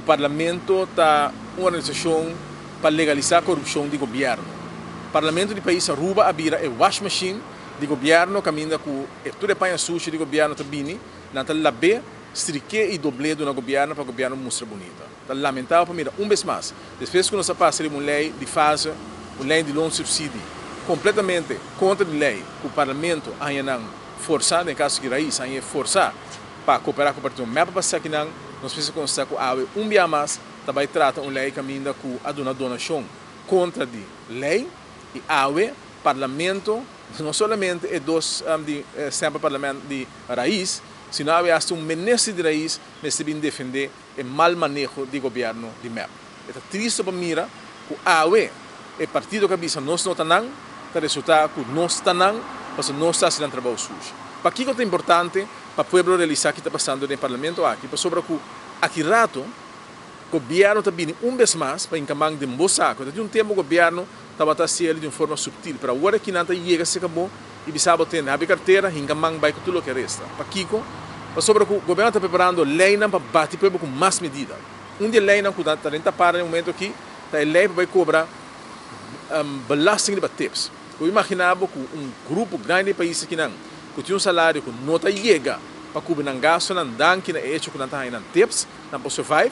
Ku parlamento ta un organisashon pa legalisá korupshon di gobièrnu. Parlamento di pais Aruba a bira e wash machine di gobièrnu, kaminda ku e tur e paña sushi di gobièrnu ta bini, nan ta lab'é, strik'é i dobl'é duna gobièrnu pa gobièrnu mustra bunita. Ta lamentabel pa mira un bes mas, despues ku nos a pasa riba un lei di fase, un lei di loonsubsidie, kompletamente kontra di lei, ku parlamento a haña nan forsá, den kaso di Raiz, a haña forsá pa kooperá ku partido MEP pa esakinan. Nos mester konstatá ku awe un bia mas ta bai trata un lei kaminda ku a duna donashon kontra di lei i awe parlamento, no solamente e dos di semper parlament di Raiz, sino awe hasta un minister di Raiz mester bin defendé e mal maneho di gobièrnu di MEP. E ta tristu pa mira ku awe e partido ku a bisa "nos no ta nan" ta resultá ku nos ta nan, pasobra nos ta hasi nan trabou sushi. Pakiko ta importante pa pueblo realisá kiko ta pasando den parlamento aki? Pasobra ku aki rato gobièrnu ta bini un bes mas pa hinka man den bo sako. Ta tin un tempu gobièrnu tabata hasié di un forma subtil, pero awor aki nan ta yega serka bo i bisa bo: "Tende, habri kartera, hinka man bai ku tur loke resta." Pakiko? Pasobra ku gobièrnu ta preparando leinan pa bati pueblo ku mas medida. Un di e leinan ku ta den tapara den momento aki ta e lei pa bai kobra belasting riba tips. Bo imaginá bo ku un grupo grandi di pais akinan ku tin un salario ku no ta yega pa kubri nan gastunan, danki na e hecho ku nan ta haña nan tips, nan por survive,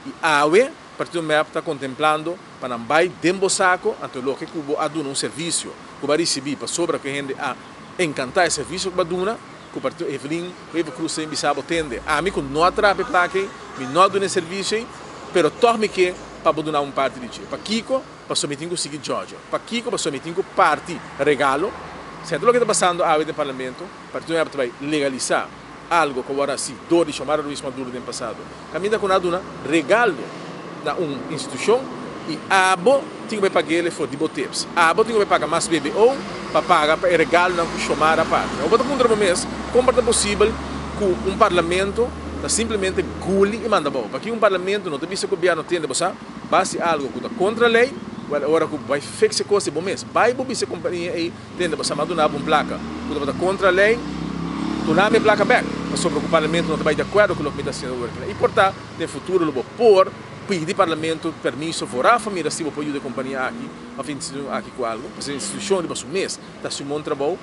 i awe partido MEP ta kontemplando pa nan bai den bo sako, anto loke ku bo a duna un servisio ku bo a risibí pasobra ku e hende a enkantá e servisio ku bo a duna, ku partido Evelyn Wever Croes ta bisa bo: "Tende, ami ku no a traha pa e plaka ei, mi no a duna e servisio ei, pero tòg mi ke pa bo duna un parti di dje. Pakiko? Pasobra mi tin ku sigui Giorgio. Pakiko? Pasobra mi tin ku parti regalo." Sierto, loke ta pasando awe den parlamento, partido MEP ta bai legalisá algu ku awor hasi dor di Xiomara Ruiz Maduro den pasado, kaminda ku nan a duna regalo na un institushon i abo tin ku bai pag'é for di bo tips. Abo tin ku bai paga mas BBO pa paga pa e regalonan ku Xiomara parti. Bo ta puntra bo mes kon por ta posibel ku un parlamento ta simplemente guli i manda abou? Pasobra un parlamento no ta bisa gobièrnu: "Tende, bo sa, basi algu ku ta kontra lei." Well, ora ku bai fix e kos di bo mes, bai bo bisa kompania ei: "Tende, bo sa, m'a duna un plaka ku ta kontra lei, duna mi plaka bèk, pasobra ku parlamento no ta bai di akuerdo ku loke mi ta hasiendo awor." I por ta den futuro lo bo por pidi parlamento permiso vooraf, mira si bo por yuda e kompania aki òf institushon aki ku algu, pasobra e institushon riba su mes ta hasi un bon trabou.